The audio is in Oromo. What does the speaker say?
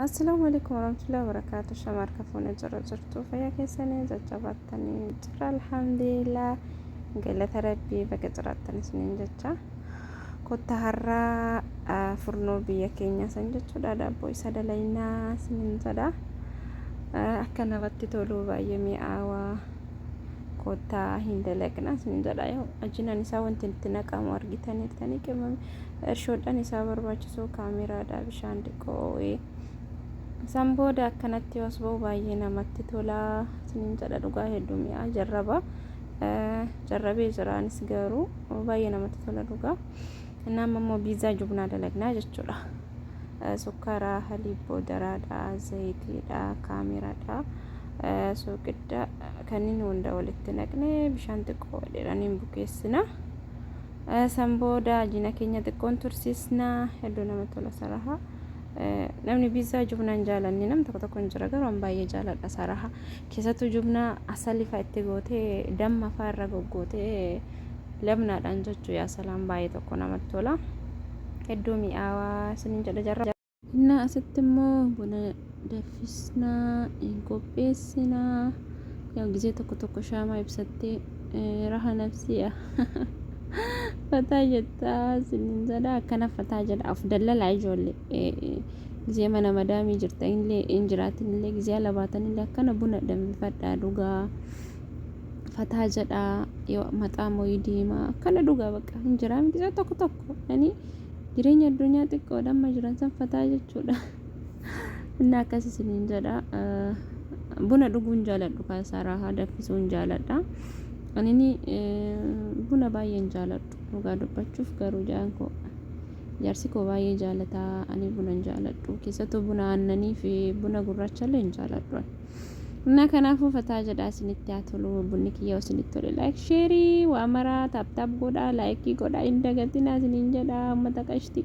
Assalaamu alaikum warahmatullahi wabarakatuh. Shama harka fuune jira jirtu fayyaa keessanii jajjabattanii jira alhamdulillah galata rabbii baga jiraattan isiniin jecha kotta har'aa furnoo biyya keenya san jechuudha daabboo isa dalaynaa isiniin jedha akka namatti tolu baay'ee mi'aawaa kottaa hin dalagna isiniin jedha ajinan isaa wanti itti naqamu argitaniirtanii qimami Irshoodhan isaa barbaachisuu kaameraadha bishaan xiqqoo oo'ee san booda akkanatti os ba'u baay'ee namatti tola isiniin jedha dhugaa hedduu mi'aa jarraba jarrabee jira anis garuu baay'ee namatti tola dhugaa innaa amma immoo biizaa jubnaa dalagnaa jechuudha sukkaara haliib boodaraadha zayitiidha kaameraadha suuqidda kanneen hunda walitti naqnee bishaan xiqqoo dheeraniin bukeessina. San booda ajina keenya xiqqoon tursiisna. Hedduu namatti tola saraha. Namni biizzaa jubnaa hin jaalanne nam tokko tokko hin jira garuu an baay'ee jaaladha saraha. Keessattuu jubnaa asalii fa'a itti gootee damma fa'a irra goggootee labnaadhaan jechuu yaa salaam baay'ee tokko namatti tola. Hedduu mi'aawaa isinin jedha jarra. Innaa asitti immoo buna danfisnaa hin qopheessinaa. Yaa gizee tokko tokko shaamaa ibsattee raha nafsiya fataa jettaa isinin jedha akkana fataa jedha of dallalaa ijoollee gizee mana madaamii jirtan illee hin jiraatin illee gizee ala baatan illee akkana buna danfifadhaa dhugaa fataa jedhaa yoo maxaa moyii deemaa akkana dhugaa bakka hin jiraam gizee tokko tokko yani Jireenya addunyaa xiqqoodha amma jiran san fataa jechuudha. Inni akkas isiniin jedha. Buna dhuguun jaaladhu kaasaa danfisuun jaaladha. Anini buna baay'een jaaladhu dhugaa dubbachuuf garuu jaan koo jaarsi koo baay'ee jaalata ani buna hin jaaladhu keessattuu buna aannanii fi buna gurraacha illee hin jaaladhu. Innaa kanaafuu fataa jedhaa isinitti haa tolu bunni kiyya isinitti tole like sheerii waa maraa taap taap godhaa laayikii godhaa hin dagatinaa isiniin jedhaa uummata qashtii.